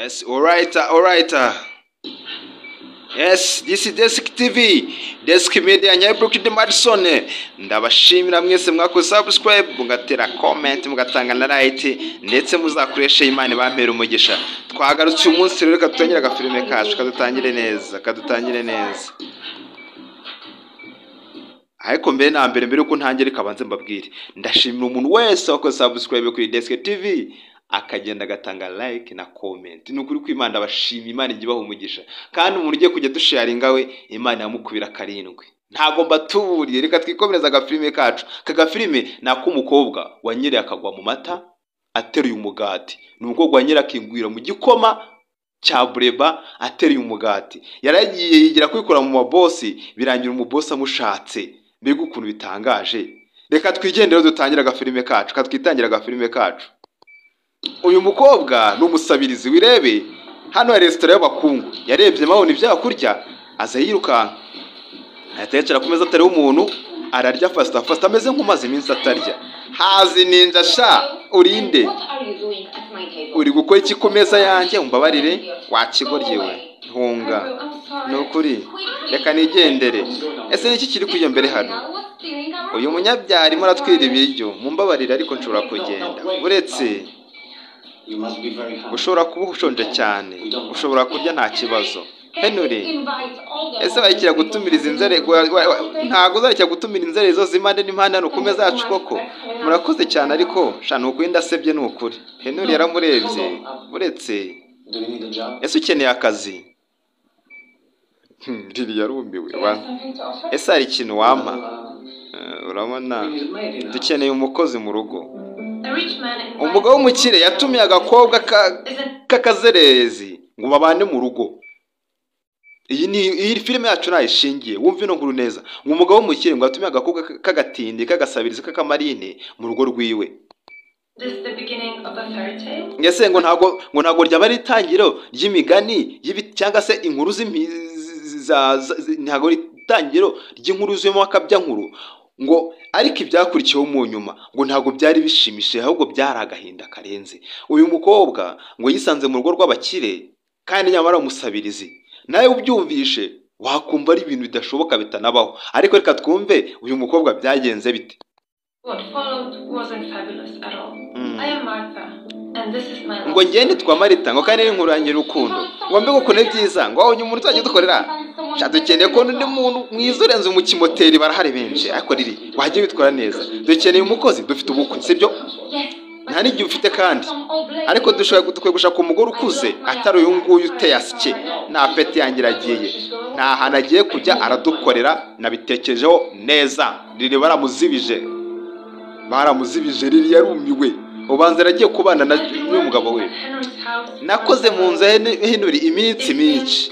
Yes, alright, alright. Yes, this is Desk TV, Desk Media, Nyabrooke de Madison. Ndabashimira mwese mwakoze subscribe, mugatera comment, mugatanga na like, ndetse muzakoreshe Imana bampera umugisha. Twagarutse uyu munsi rero, reka dutangire agafilime kacu, kadutangire neza, kadutangire neza. Ariko mbere na mbere, mbere yuko ntangira, reka banze mbabwire. Ndashimira umuntu wese wakoze subscribe kuri Desk TV, akagenda agatanga like na comment. Ni ukuri ko Imana, ndabashima, Imana ijya ibaha umugisha. Kandi umuntu ugiye kujya dusharinga we, Imana yamukubira karindwi. Ntabwo mbatuburiye, reka twikomereze agafilime kacu. Aka gafilime ni ak'umukobwa wanyereye akagwa mu mata ateruye umugati. Ni umukobwa wanyereye akingwira mu gikoma cya bureba ateruye umugati. Yaragiye yigira kwikora mu mabosi, birangira umubosi amushatse. Mbega ukuntu bitangaje! Reka twigendere, dutangire agafilime kacu, katwitangira agafilime kacu. Uyu mukobwa ni umusabirizi, wirebe hano hari resitora y'abakungu. Yarebye abona ibyo kurya, aza yirukanka, ahita yicara ku meza atariho umuntu, ararya faster faster, ameze nk'umaze iminsi atarya. Hazi ninja sha, urinde? Uri gukora iki ku meza yanjye? Umbabarire, wakigoryi we, hunga. Ni ukuri, reka nigendere. Ese niki kiri kujya mbere hano? Uyu munyabyaha arimo aratwira ibiryo. Mumbabarire, ariko nshobora kugenda. Uretse, ushobora kuba ushonje cyane, ushobora kurya, nta kibazo. Henry, ese wayikira gutumiriza inzere? Ntabwo uzajya gutumira inzere zose impande n'impande hano ku meza yacu koko? Murakoze cyane, ariko sha, ni ukuri ndasebye, ni ukuri. Henry yaramurebye. Uretse, ese ukeneye akazi? Lili yarumiwe. Ese hari ikintu wampa? Urabona dukeneye umukozi mu rugo. Umugabo w'umukire yatumiye agakobwa k'akazererezi ngo babane mu rugo. Iyi ni iyi filime yacu nayishingiye, wumve ino nkuru neza. Ngo umugabo w'umukire ngo atumiye agakobwa k'agatindi, k'agasabirizi, k'akamarine mu rugo rwiwe. Ese ngo ntabwo ryaba ari itangiro ry'imigani cyangwa se inkuru ntabwo ari itangiro ry'inkuru zirimo akabyankuru? Ngo ariko ibyakurikiyeho mu nyuma ngo ntabwo byari bishimishije, ahubwo byari agahinda karenze. Uyu mukobwa ngo yisanze mu rugo rw'abakire kandi nyamara umusabirizi. Nawe ubyumvishe wakumva ari ibintu bidashoboka, bitanabaho. Ariko reka twumve uyu mukobwa byagenze bite. What followed wasn't fabulous at all. I am Martha, and this is my Ngo ngende nitwa Marita, ngo kandi n'inkuru yanjye y'urukundo, ngo mbega ukuntu ari byiza, ngo wabonye umuntu uzajya udukorera. Sha, dukeneye kubona undi muntu mwiza urenze umukimoteri, barahari benshi, ariko riri wajya witwara neza. Dukeneye umukozi, dufite ubukwe, sibyo? Nta n'igihe ufite kandi, ariko dushobora, dukwiye gushaka umugore ukuze, atari uyu nguyu uteye asike. Nta peti yanjye iragiye, nta hantu agiye kujya, aradukorera. Nabitekerejeho neza. Riri baramuzibije, baramuzibije. Riri yarumiwe, ubanza aragiye kubana na n'umugabo we. Nakoze mu nzu ya Henry iminsi myinshi.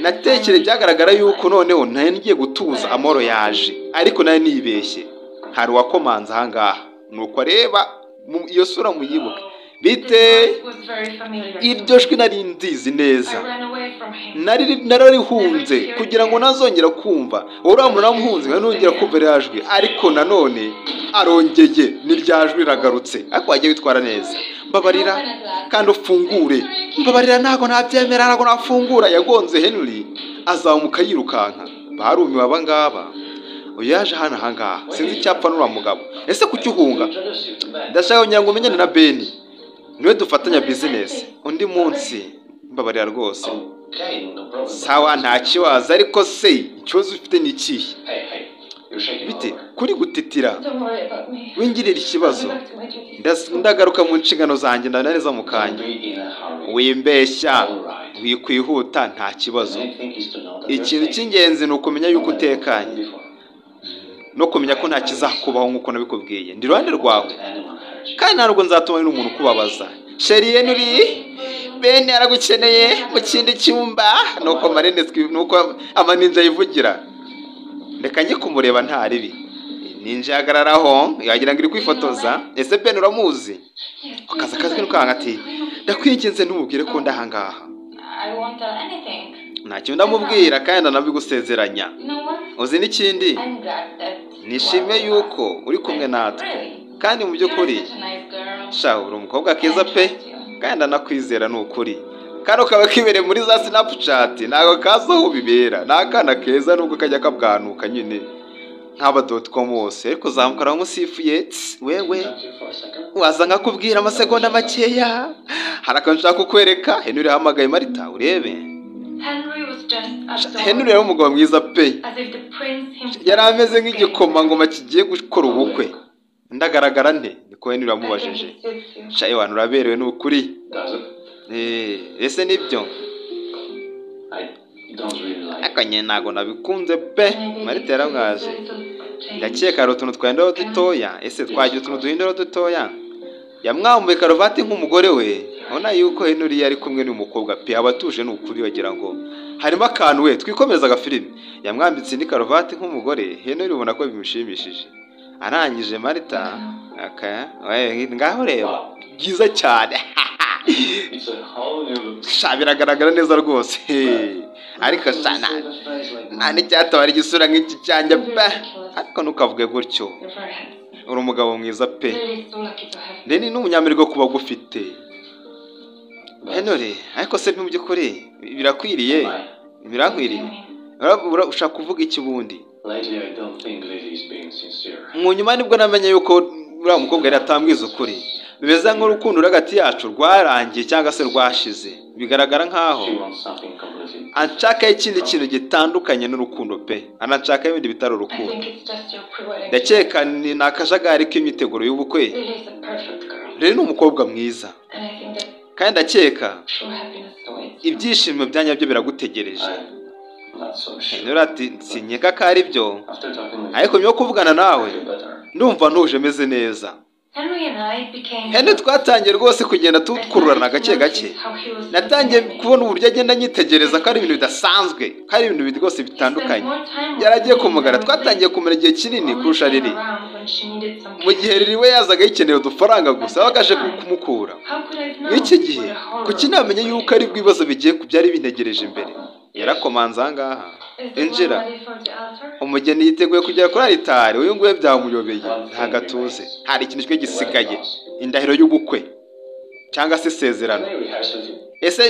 Natekere byagaragara yuko noneho ntari ngiye gutuza, amahoro yaje, ariko nari nibeshye. Hari uwakomanze ahangaha, nuko areba iyo sura muyibuke. Bite? Iryo jwi nari nzizi neza. Nari nararihunze kugira ngo ntazongera kumva uriya muntu. Namuhunze ngo nongera kumva ririya jwi, ariko nanone arongeye, ni rya jwi riragarutse. Ariko wajya witwara neza. Mbabarira kandi ufungure. Mbabarira, ntabwo nabyemera, ntabwo nafungura. Yagonze Henry, azamuka yirukanka. Barumiwe aba ngaba. Uyu yaje hano ahangaha, sinzi icyapfa n'uriya mugabo. Ese kuki uhunga? Ndashaka kugira ngo umenyane na Beni, niwe dufatanya bizinesi undi munsi. Mbabarira rwose. Okay, no problem. Sawa, nta kibazo. Ariko se ikibazo ufite ni ikihe? Hey, hey, you're shaking Bite all over. kuri gutitira? Don't worry about me. Wingirira ikibazo. I'll be back to my duties. Ndagaruka mu nshingano zanjye, ndananiza mu Don't kanya. be in a hurry. Wimbeshya. All right. Wikwihuta, nta kibazo. The main thing is to know that you're Ikintu safe. cy'ingenzi ni ukumenya yuko Don't let it utekanye before. no kumenya ko nta kizakubaho. Nk'uko nabikubwiye, ndi iruhande rwawe. Don't let anyone hurt you. Kandi ntabwo nzatuma n'umuntu ukubabaza. Chérie Henry, Ben aragukeneye mu kindi cyumba. Nuko marene, nuko amaninja yivugira. Reka njye kumureba, nta ribi. Ninja ihagararaho, yagira ngo iri kwifotoza. Ese Ben uramuzi? Akaza akazi nukanga ati: "Ndakwinginze, ntumubwire ko ndahangaha." I won't tell anything. Nta kintu ndamubwira kandi ndanabigusezeranya. You know what? Uzi n'ikindi? I'm glad that Nishimiye yuko uri kumwe natwe, kandi mu by'ukuri You're such a nice girl. sha, uri umukobwa keza pe, kandi ndanakwizera, ni ukuri. Kano kaba kibereye muri za Snapchat, ntabwo kazi aho bibera. Ni akana keza nubwo kajya kabwanuka nyine nk'aba .com bose, ariko zamukora nk'usifuye tsi, wewe. Talk to you for a second? Waza nkakubwira amasegonda makeya, hari akantu nshaka kukwereka. Henry yahamagaye Marita, urebe. Henry was just adorable, Henry yari umugabo mwiza pe. as if the prince himself Yari ameze was getting nk'igikomangoma kigiye gukora ubukwe. Ndagaragara nte? Niko Henry I think yamubajije. it suits you. Sha ewana, uraberewe ni ukuri. Does it? Eh, ese nibyo? I don't really like Ariko nyine ntabwo nabikunze pe. Maybe Marita it's yaramwaje. a little change. Ndakeka hari utuntu twahinduraho dutoya. Ese twagira utuntu duhinduraho dutoya? Yamwambuye karuvati nk'umugore we. Ubona yuko Henry yari kumwe n'uyu mukobwa pe, aba atuje ni ukuri, wagira ngo harimo akantu we. Twikomereza agafilimi. Yamwambitse indi karuvati nk'umugore. Henry ubona ko bimushimishije. Arangije Marita aka we, ngaho reba, byiza cyane. It's a whole new look. Sha, biragaragara neza rwose, ariko sha nta n'icyatabara igisura nk'iki cyanjye pe. Ariko ntukavuge gutyo. You're very handsome. Uri umugabo mwiza pe. Lily is so lucky to have you. Reni ni umunyamerika kuba agufite. But Henry, ariko se mu by'ukuri birakwiriye? am I? Birankwiriye. What do you mean? Ushaka kuvuga iki bundi? Lately, I don't think Lily is being sincere. Mu nyuma nibwo namenye yuko uriya mukobwa yari atambwiza ukuri. Bimeze nk'urukundo ruri hagati yacu rwarangiye cyangwa se rwashize, bigaragara nkaho She wants something completely. anshakaho ikindi kintu gitandukanye n'urukundo pe, ananshakaho ibindi bitari I urukundo. think it's just your pre-wedding. Ndakeka ni akajagari k'imyiteguro y'ubukwe. Lily is a perfect girl. Rero ni umukobwa mwiza. And I think that Kandi ndakeka true happiness awaits you. ibyishimo bya nyabyo biragutegereje. I'm not so sure. Henry ati sinkeka ko ari byo, After talking with ariko nyuma yo kuvugana nawe I feel better. ndumva ntuje, meze neza. Henry and I became Henry twatangiye rwose kugenda tukururana gake gake. Natangiye kubona uburyo agenda anyitegereza, ko ari ibintu bidasanzwe, ko ari ibintu rwose bitandukanye. Yaragiye kumugara, twatangiye kumara igihe kinini kurusha Lily. Mu gihe Lily we yazaga yikeneye udufaranga gusa, yabaga aje kumukura. Mw'iki gihe kuki namenye yuko ari bwo ibibazo bigiye byari bintegereje imbere? Yarakomanze aha ngaha, injira. Umugeni yiteguye kugera kuri alitari. Uyu nguyu byamuyobeye, ntabwo atuze. Hari ikintu kimwe gisigaye, indahiro y'ubukwe cyangwa se isezerano. Can I rehearse with you? Ese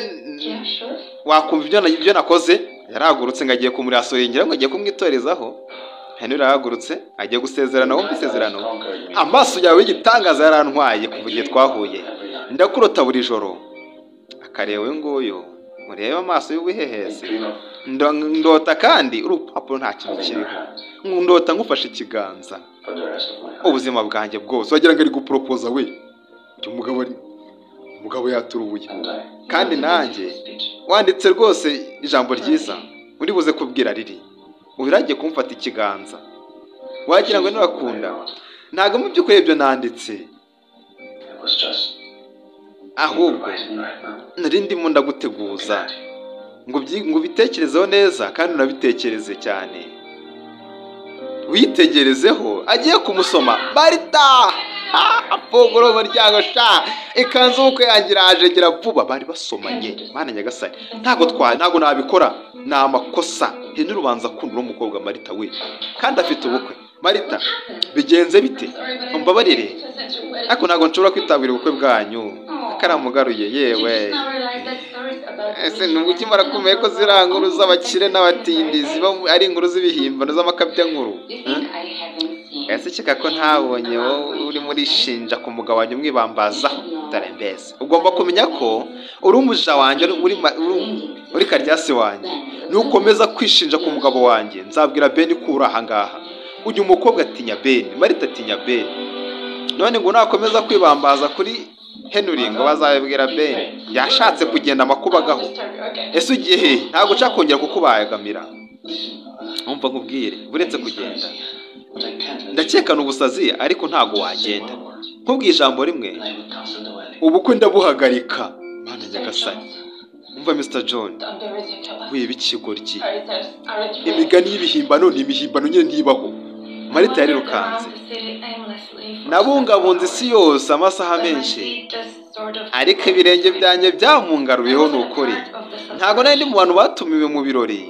wakumva ibyo nakoze? Yarahagurutse ngo agiye kumurasuringira, ngo agiye kumwitorezaho. Henry yarahagurutse agiye gusezerana, wumva isezerano. Conquered me. Amaso yawe y'igitangaza yarantwaye kuva igihe twahuye, ndakurota buri joro. Akareba uyu nguyu, murebe amaso y'ubuhehesi. I dream of Ndota kandi urupapuro nta kintu holding your kiriho. hand Ndota ngufashe ikiganza for the rest of my life. ubuzima bwanjye bwose. Wagira ngo ari guporopoza we. Uyu mugabo ari umugabo yaturubuye. And I Kandi nanjye wanditse rwose ijambo ryiza uri buze kubwira riri ubiragiye kumfata ikiganza, wagira ngo nirakunda. Ntabwo mu by'ukuri ibyo nanditse. It was just Ahubwo improvising right now. nari ndimo ndaguteguza ngo ubitekerezeho neza kandi unabitekereze cyane, witegerezeho. Agiye kumusoma, Marita afungura umuryango. Sha, ikanzu y'ubukwe yanjye iraje, gira vuba. Bari basomanye. Mana nyagasani, ntabwo twa ntabwo nabikora, ni amakosa. Henry ubanza akunda uno mukobwa Marita we, kandi afite ubukwe. Marita, bigenze bite? Umbabarire, ariko ntabwo nshobora kwitabira ubukwe bwanyu. Karamugaruye yewe. Ese nubwo ukimara kumenya ko ziriya nkuru z'abakire n'abatindi ziba ari inkuru z'ibihimbano z'amakabyankuru? Ese keka ko ntabonye wowe urimo urishinja ku mugabo wanjye umwibambazaho? Dore mbese ugomba kumenya ko uri umuja wanjye, uri karyasi wanjye. Nukomeza kwishinja ku mugabo wanjye, nzabwira Beni ko uri aha ngaha. Uyu mukobwa atinya Beni, Marita atinya Beni. None ngo nakomeza kwibambaza kuri Henry, ngo bazabibwira Beni. Yashatse kugenda amakubagaho. Ese ugiye hehe? Ntabwo nshaka kongera kukubagamira. Umva nkubwire, uretse kugenda, ndakeka ni ubusazi, ariko ntabwo wagenda. Nkubwiye ijambo rimwe, ubukwe ndabuhagarika. Mana nyagasani! Umva Mr John, wiba ikigoryi, imigani y'ibihimbano ni imihimbano nyine, ntibaho. Marita yarirukanze. Nabungabunze isi yose amasaha menshi, ariko ibirenge byanjye byamungaruyeho. Ni ukuri ntabwo nari ndi mu bantu batumiwe mu birori,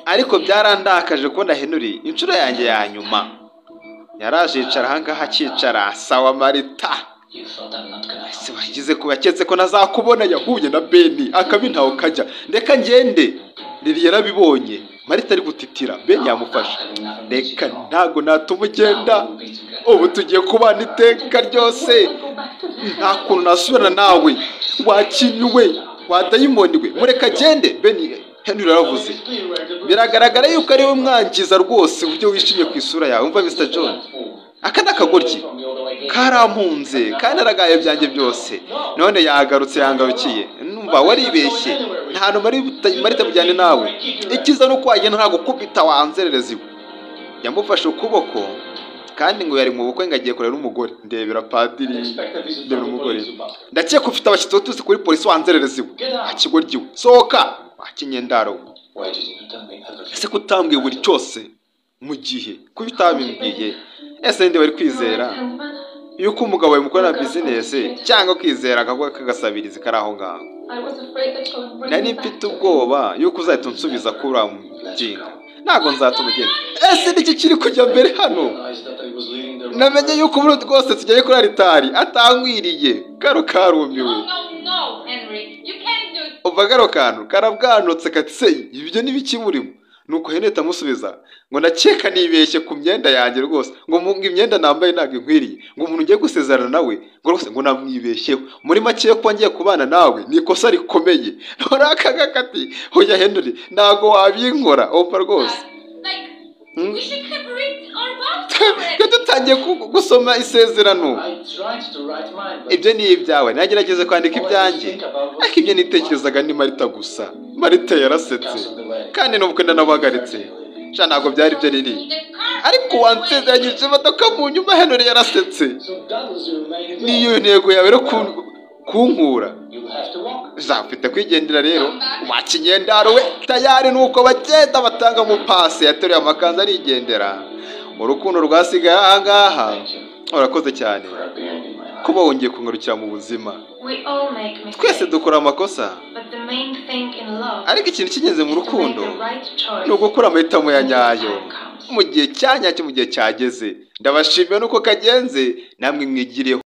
ariko byarandakaje kubona Henry inshuro yanjye ya nyuma. Yaraje yicara ahangaha, akicara. Sawa Marita. You thought I'm not gonna Ese help you. wagize ko yaketse ko ntazakubona? Yahuye na Beni akabi ntawe kajya. Reka ngende. Lili yarabibonye Marita ari gutitira, Beni yamufasha. Reka, ntabwo natuma ugenda. Ubu tugiye kubana iteka ryose. Go back to them. Nta kuntu nasubirana nawe, wakinywe wa dayimoni we. Mureka agende. Beni, Henry yaravuze, biragaragara yuko ari we mwangiza rwose, uburyo wishimye ku isura yawe. Umva Mr John, aka ni akagoryi karampunze kandi aragaye byanjye byose, none yagarutse, yangarukiye. Numva waribeshye, nta hantu Marita bujyane nawe. Icyiza ni uko wagenda ntabwo gukubita wanzerereza iwe. Yamufashe ukuboko kandi ngo yari mu bukwe, ngo agiye kureba n'umugore. Ndebera padiri, ndebera umugore. Ndakeka ufite abashyitsi baturutse kuri polisi, wanzerereza iwe, akigoryi we. Sohoka wakinyendaro we. Why didn't you tell me everything? Ese kutambwiye buri cyose mu gihe? Kuba utabimbwiye, ese ninde wari kwizera Handman, yuko umugabo wawe mukorana business, cyangwa kwizera akagwa kagasabiriza kari aho ngaho? I was afraid that you would bring Nari me back mfite to him. ubwoba yuko uzahita unsubiza kuri uriya muginga. Ntabwo nzatuma ugenda. Ese niki kiri kujya mbere hano? Realized that I was leading the wrong Namenye yuko ubu rwose tugeye kuri aritari atankwiriye. Karo karumiwe. No, no, no, Henry. You can't do Umva, karo kantu karabwanutse kati: "Se ibyo ni burimo?" Nuko Henry amusubiza ngo: "Ndakeka nibeshye ku myenda yanjye rwose," ngo imyenda nambaye ntabwo inkwiriye, ngo umuntu ugiye gusezerana nawe, ngo rwose ngo namwibeshyeho. Muri make ko ngiye kubana nawe ni ikosa rikomeye. Noneho aka ngaka ati: "Hoya Henry, ntabwo wabinkora." Umva rwose. that. Like, Hmm? we should have read our vows Twe already. dutangiye gusoma isezerano. I tried to write mine, but Ibyo ni ibyawe, nagerageze kwandika ibyanjye, ariko ibyo nitekerezaga ni Marita gusa. Marita yarasetse kandi n'ubukwe ndanabuhagaritse. Sha, ntabwo byari byo riri, The car. ariko wansezeranyije imodoka mu nyuma. Henry yarasetse. So that was your main goal. Niyo ntego yawe rero kunkura? You'll have to walk. Zafite kwigendera rero, wakinyendaro we. Tayari nuko bagenda batanga mu pasi, yateruye amakanzu arigendera. Urukundo rwasigaye aha ngaha. Thank you Urakoze cyane for appearing in my life. kuba wongeye kungarukira mu buzima. We all make mistakes. Twese dukora amakosa. But the main thing in love Ariko ikintu cy'ingenzi mu is to make rukundo the right choice ni ugukora amahitamo ya when the nyayo time comes. mu gihe cya nyacyo, mu gihe cyageze. Ndabashimiye nuko kagenze, namwe mwigiriyeho.